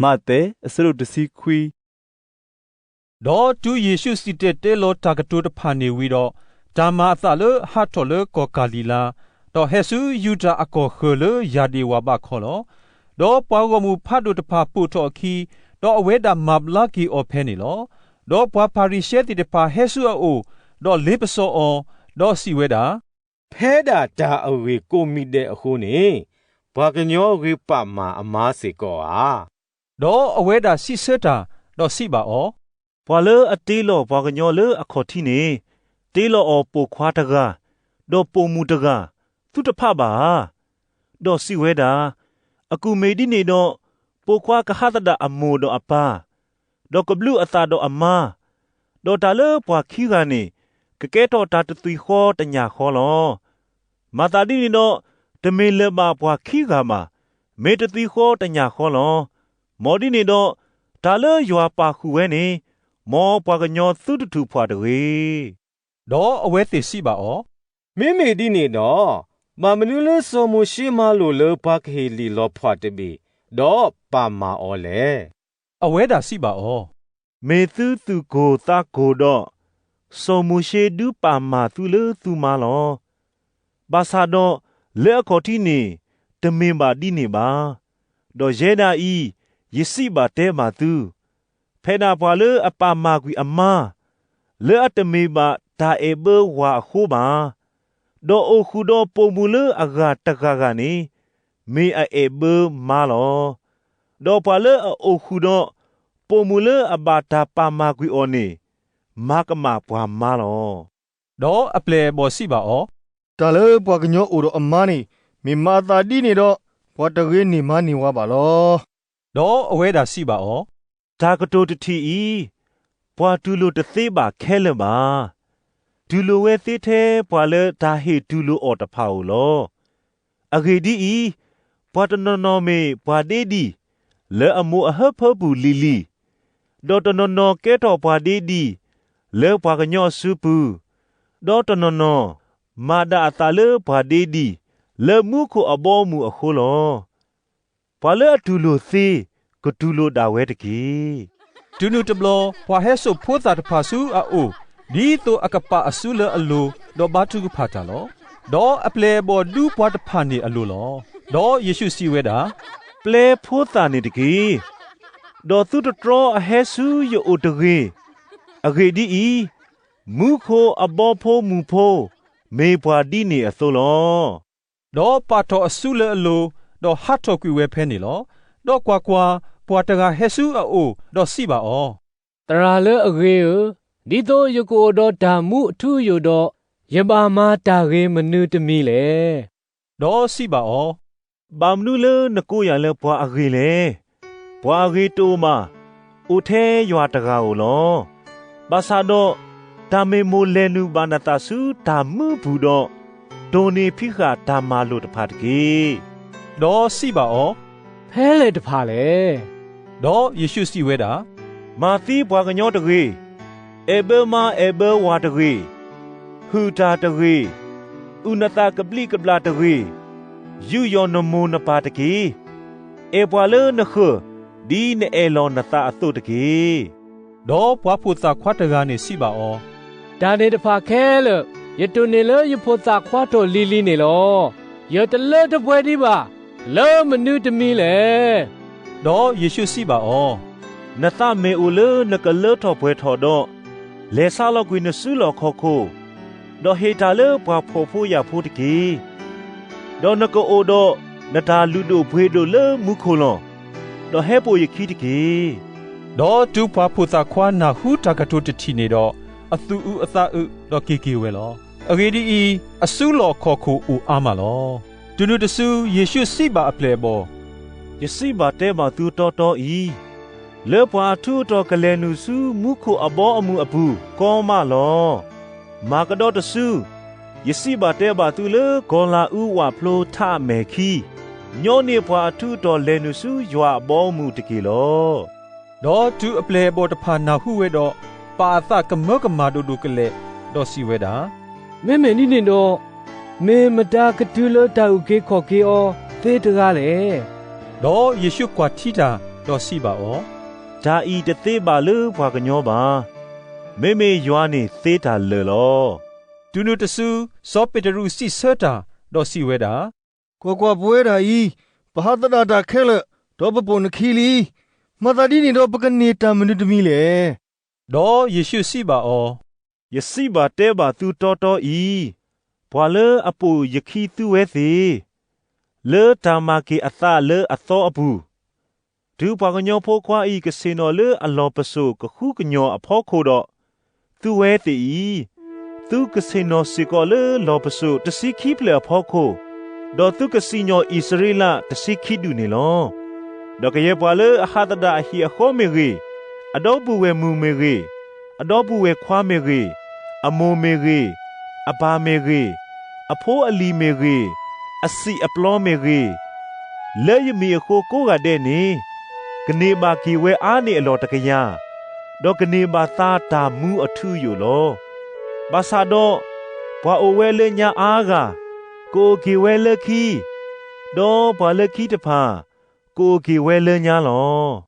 မးသဲ အဆၢဒိၣ်တဆံခွံ. ဒီးတုၤယ့ၣ်ရှူးစံၣ်တဲၤတဲလီၤတၢ်ကတိၤတဖၣ်န့ၣ်ဝံၤဒီး, တၢ်မၤအသးလၢဟးထီၣ်လၢကီၢ်ကၤလံၤလါ, ဒီးဟဲဆူယူဒၤအကီၢ်ဃၢၤလၢယၢ်ဒ့ၣ်ဝၣ်ဘးခီလီၤ. ဒီးပှၤဂီၢ်မုၢ်ဖးဒိၣ်တဖၣ်ပိာ်ထီၣ်အခံ, ဒီးအဝဲဒၣ်မၤဘျါက့ၤအီၤဖဲန့ၣ်လီၤ. ဒီးပှၤဖၤရံၤၡဲသ့ၣ်တဖၣ်ဟဲဆူအအိၣ်, ဒီးလ့ပစီအီၤ, ဒီးစံးဝဲဒၣ်, ဖဲဒၣ်တၢ်အဂ့ၢ်ကိးမံၤဒဲးအဃိန့ၣ်, ပှၤကညီဂ့ၤပာ်မၤအမါစ့ၢ်ကီးဧါ. ဒီးအဝဲဒၣ်စံးဆၢတၢ်, ဒီးစံးဘၣ်အီၤ, ပှၤလၢအတ့လီၤပှၤကညီလၢအခီၣ်ထံးန့ၣ်, တ့လီၤအီၤပိာ်ခွါတဂၤ, ဒီးပိာ်မုၣ်တဂၤ, သုတဖးဘၣ်ဧါ. ဒီးစံးဝဲဒၣ်, အကူၣ်မ့ၢ်ဒ်န့ၣ်ဒီး, ပိာ်ခွါကဟးသဒၣ်အမိၢ်ဒီးအပၢ်, ဒီးကဘျုးအသးဒီးအမါ, ဒီးတၢ်လၢပှၤခံဂၤန့ၣ်, ကကဲထီၣ်တၢ်တသွံၣ်ဃီတညၣ်ဃီလီၤ. မၤသးဒ်န့ၣ်ဒီး, တမ့ၢ်လၢၤဘၣ်ပှၤခံဂၤဘၣ်, မ့ၢ်တသွံၣ်ဃီတညၣ်ဃီလီၤ. မ်ဒ်န့ၣ်ဒီး, တၢ်လၢယွၤပာ်ဃုာ်ဝဲန့ၣ်, မ်ပှၤကညီသုတထူးဖှၣ်တဂ့ၤ. ဒီးအဝဲသ့ၣ်စံးဘၣ်အီၤ, မ့မ့ၢ်ဒ်န့ၣ်ဒီး, ဘၣ်မနုၤလၢစီၤမိၤၡ့မၤလိာ်လၢပှၤကဟ့ၣ်လံာ်လီၤဖှၣ်တဘ့ၣ်, ဒီးပာ်မၤအီၤလဲၣ်. အဝဲဒၣ်စံးဘၣ်အီၤ, မ့ၢ်သုသူၣ်ကိၢ်သးကိၢ်ဒီး, စီၤမိၤၡ့ဒုးပာ်မၤသုလၢသုမါလီၤ. ဘၣ်ဆၣ်ဒီး, လၢအခီၣ်ထံးန့ၣ်, တမ့ၢ်ဘၣ်ဒ်န့ၣ်ဘၣ်. ဒီးယဲဒၣ်အံၤ, ယစံးဘၣ်တဲဘၣ်သု, ဖဲဒၣ်ပှၤလၢအပာ်မၤကွံာ်အမါ, လၢအတမ့ၢ်ဘၣ်တၢ်အဲၣ်ဘၢဝၤအဃိဘၣ်, ဒီးအိၣ်ဃုာ်ဒီးပိာ်မုၣ်လၢအဂၤတဂၤဂၤန့ၣ်, မ့ၢ်အအဲၣ်ဘၢမါလီၤ. ဒီးပှၤလၢအအိၣ်ဃုာ်ဒီးပိာ်မုၣ်လၢအဘၣ်တၢ်ပာ်မၤကွံာ်အီၤန့ၣ်, မၤကမၣ်ပှၤမါလီၤ. ဒီးအပျဲၢ်အဘီၣ်စံးဘၣ်အီၤ, တၢ်လၢပှၤကညီအိၣ်ဒီးအမါန့ၣ်, မ့ၢ်မၤအသးဒ်န့ၣ်ဒီး, ပှၤတဂ့ၤန့ၢ်မါန့ၢ်ဝၤဘၣ်လီၤ. ဒီးအဝဲဒၣ်စံးဘၣ်အီၤ, တၢ်ကတိၤတထံၣ်အံၤ, ပှၤတူၢ်လိာ်တသ့ဘၣ်ခဲလၢာ်ဘၣ်. တူၢ်လိာ်ဝဲသ့ထဲပှၤလၢတၢ်ဟ့ၣ်တူၢ်လိာ်အီၤတဖၣ်ဧိၤလီၤ. အဂ့ၢ်ဒ်အံၤ, ပှၤတနီၤနီၤမ့ၢ်ပှၤဒ့ဒံၣ်, လၢအမိၢ်အဟၢဖၢပူၤလံၤလံၤ, ဒီးတနီၤနီၤကဲထီၣ်ပှၤဒ့ဒံၣ်, လၢပှၤကညီအစုပူၤ, ဒီးတနီၤနီၤ, မၤဒၣ်အသးလၢပှၤဒ့ဒံၣ်, လၢမူခိၣ်အဘီအမုၢ်အဃိလီၤ. ပှၤလၢအတူၢ်လိာ်သ့, ကတူၢ်လိာ်ဒၣ်ဝဲတက့ၢ်. တုၤနုၤတဘျီ ပှၤဟဲစိာ်ဖိသၣ်တဖၣ်ဆူအအိၣ်, ဒ်သိးအကပာ်အစုလၢအလိၤ, ဒီးဘါထုကဖၣ်တၢ်လီၤ. ဒီးအပျဲၢ်အဘီၣ်ဒူပှၤတဖၣ်န့ၣ်အလိၤလီၤ. ဒီးယ့ၣ်ရှူးစံးဝဲဒၣ်, ပျဲဖိသၣ်န့ၣ်တက့ၢ်. ဒီးသုတတြီအဟဲဆူယအိၣ်တဂ့ၤ. အဂ့ၢ်ဒ်အံၤ, မူခိၣ်အဘီဖိမုၢ်ဖိ, မ့ၢ်ပှၤဒ်န့ၣ်အသိးလီၤ. ဒီးပာ်ထီၣ်အစုလၢအလိၤ, ဒီးဟးထီၣ်ကွံာ်ဝဲဖဲန့ၣ်လီၤ. ဒီးကွၢ်ကွၢ်, ပှၤတဂၤဟဲဆူအအိၣ်, ဒီးစံးဘၣ်အီၤ, သရၣ်လၢအဂ့ၤဧၢ, ဒ်သိးယကအိၣ်ဒီးတၢ်မူအထူအယိာ်ဒီး, ယဘၣ်မၤတၢ်ဂ့ၤမနုၤတမံၤလဲၣ်. ဒီးစံးဘၣ်အီၤ, ဘၣ်မနုၤလၢနကိးယၤလၢပှၤအဂ့ၤလဲၣ်. ပှၤအဂ့ၤတအိၣ်ဘၣ်, အိၣ်ထဲယွၤတဂၤဧိၤလီၤ. ဘၣ်ဆၣ်ဒီး, တၢ်မ့ၢ်မိၣ်လဲၤနုာ်ဘၣ်နသးဆူတၢ်မူပူၤဒီး, တိၢ်န့ၢ်ဖံးဃာ်တၢ်မၤလိာ်တဖၣ်တက့ၢ်. ဒီးစံးဘၣ်အီၤ, ဖဲလဲၣ်တဖၣ်လဲၣ်. ဒီးယ့ၣ်ရှူးစံးဝဲဒၣ်, မၤသံပှၤကညီတဂ့ၤ, အဲၣ်ဘၢမါအဲၣ်ဘၢဝၤတဂ့ၤ, ဟုၣ်တၢ်တဂ့ၤ, အုၣ်နသးကဘျံးကဘျၣ်တဂ့ၤ, ယူးယီၣ်နမိၢ်နပၢ်တက့ၢ်. အဲၣ်ပှၤလၢနဃၢၤ, ဒ်နအဲၣ်လီၤနသးအသိးတက့ၢ်. ဒီးပှၤဖိသၣ်ခွါတဂၤန့ၣ်စံးဘၣ်အီၤ, တၢ်န့ၣ်တဖၣ်ခဲလၢာ်, ယတိၢ်န့ၢ်လၢယဖိသၣ်ခွါထီၣ်လံၤလံၤန့ၣ်လီၤ. ယတလၢတပှဲၤဒံးဘၣ်, လၢမနုၤတမံၤလဲၣ်. ဒီးယ့ၣ်ရှူးစံးဘၣ်အီၤ, နသးမ့ၢ်အိၣ်လၢနကလၢထီၣ်ပှဲၤထီၣ်ဒီး, လဲၤဆါလီၤကွံာ်နစုလီၢ်ခီၣ်ခိၣ်, ဒီးဟ့ၣ်တၢ်လၢပှၤဖှီၣ်ဖိယာ်ဖိတက့ၢ်. ဒီးနကအိၣ်ဒီးနတၢ်လုၢ်ဒိၣ်ပှ့ၤဒိၣ်လၢမူခိၣ်လီၤ. ဒီးဟဲပိာ်ယခံတက့ၢ်. ဒီးတုၤပှၤဖိသၣ်ခွါနၢ်ဟူတၢ်ကတိၤတထံၣ်န့ၣ်ဒီး, အသူၣ်အုးအသးအုး, ဒီးက့ၤက့ၤဝဲလီၤ. အဂ့ၢ်ဒ်အံၤ, အစုလီၢ်ခီၣ်ခိၣ်အိၣ်အါမးလီၤ. တုၤနုၤတစု, ယ့ၣ်ရှူးစံးဘၣ်အပျဲၢ်အဘီၣ်, ယစံးဘၣ်တဲဘၣ်သုတီတီအံၤ, လၢပှၤအထူးအတီၤကလဲၤနုာ်ဆူမူခိၣ်အဘီအမုၢ်အပူၤကီမးလီၤ. မၤကဒီးတစု, ယစံးဘၣ်တဲဘၣ်သုလၢကီၤလၤအူဝၣ်ဖျိထးအမဲာ်ခံ, ညီနုၢ်ပှၤအထူးအတီၤလဲၤနုာ်ဆူယွၤအဘီအမုၢ်တက့ၢ်လီၤ. ဒီးတုၤအပျဲၢ်အဘီၣ်တဖၣ်နၢ်ဟူဝဲဒီး, ပာ်အသးကမၢကမၣ်ဒိၣ်ဒိၣ်ကလဲာ်, ဒီးစံးဝဲဒၣ်, မ့မ့ၢ်ဒ်န့ၣ်ဒီး, မ့ၢ်မတၤကတုၤလၢတၢ်အုၣ်က့ၤခီၣ်က့ၤအီၤသ့တဂၤလဲၣ်. ဒီးယ့ၣ်ရှူးကွၢ်ထံတၢ်, ဒီးစံးဘၣ်အီၤ, တၢ်အံၤတသ့ဘၣ်လၢပှၤကညီဘၣ်, မ့မ့ၢ်ယွၤန့ၣ်သ့တၢ်လၢာ်လီၤ. တုၤနုၤတစု စီၤပ့းတရူးစံးဆၢတၢ်, ဒီးစံးဝဲဒၣ်, ကွၢ်ကွၢ်, ပဝဲဒၣ်အံၤ, ပဟးသဒၣ်တၢ်ခဲလၢာ်, ဒီးပပိာ်နခံလံ. မၤသးဒ်န့ၣ်ဒီး ပကန့ၢ်တၢ်မနုၤတမံၤလဲၣ်. ဒီးယ့ၣ်ၡူးစံးဘၣ်အီၤ, ယစံးဘၣ်တဲဘၣ်သုတီတီအံၤ, ပှၤလၢအပိာ်ယခံသုဝဲသ့ၣ်, လၢတၢ်မၤက့ၤအသးလၢအသီအပူၤ, တုၤပှၤကညီဖိခွါအံၤ ကဆ့ၣ်နီၤလၢအလီၢ်ပစိာ်ကဃုကညီၤအဖီခိၣ်ဒီး, သုဝဲသ့ၣ်အံၤ, သုကဆ့ၣ်နီၤစ့ၢ်ကီးလၢလီၢ်ပစိာ်တဆံခံဖျၢၣ်အဖီခိၣ်, ဒီးသုကစံၣ်ညီၣ်အံၣ်စရ့လးတဆံခံဒူၣ်န့ၣ်လီၤ. ဒီးကယဲၢ်ပှၤလၢအဟးသဒၣ်အဟံၣ်အဃီမ့ၢ်ဂ့ၤ, အဒီပုၢ်ဝဲၢ်မုၣ်မ့ၢ်ဂ့ၤ, အဒီပုၢ်ဝဲၢ်ခွါမ့ၢ်ဂ့ၤ, အမိၢ်မ့ၢ်ဂ့ၤ, အပၢ်မ့ၢ်ဂ့ၤ, အဖိအလံၤမ့ၢ်ဂ့ၤ, အစံာ်အပျီမ့ၢ်ဂ့ၤ, လၢယမံၤအဃိကိးဂၤဒဲးန့ၣ်, ကန့ၢ်ဘၣ်က့ၤဝဲအါန့ၢ်အလီၢ်တကယၤ, ဒီးကန့ၢ်ဘၣ်သါတၢ်မူအထူအယိာ်လီၤ. ဘၣ်ဆၣ်ဒီး, ပှၤအိၣ်ဝဲလၢညါအါဂၤ, ကအိၣ်က့ၤဝဲလၢခံ, ဒီးပှၤလၢခံတဖၣ်, ကအိၣ်က့ၤဝဲလၢညါလီၤ.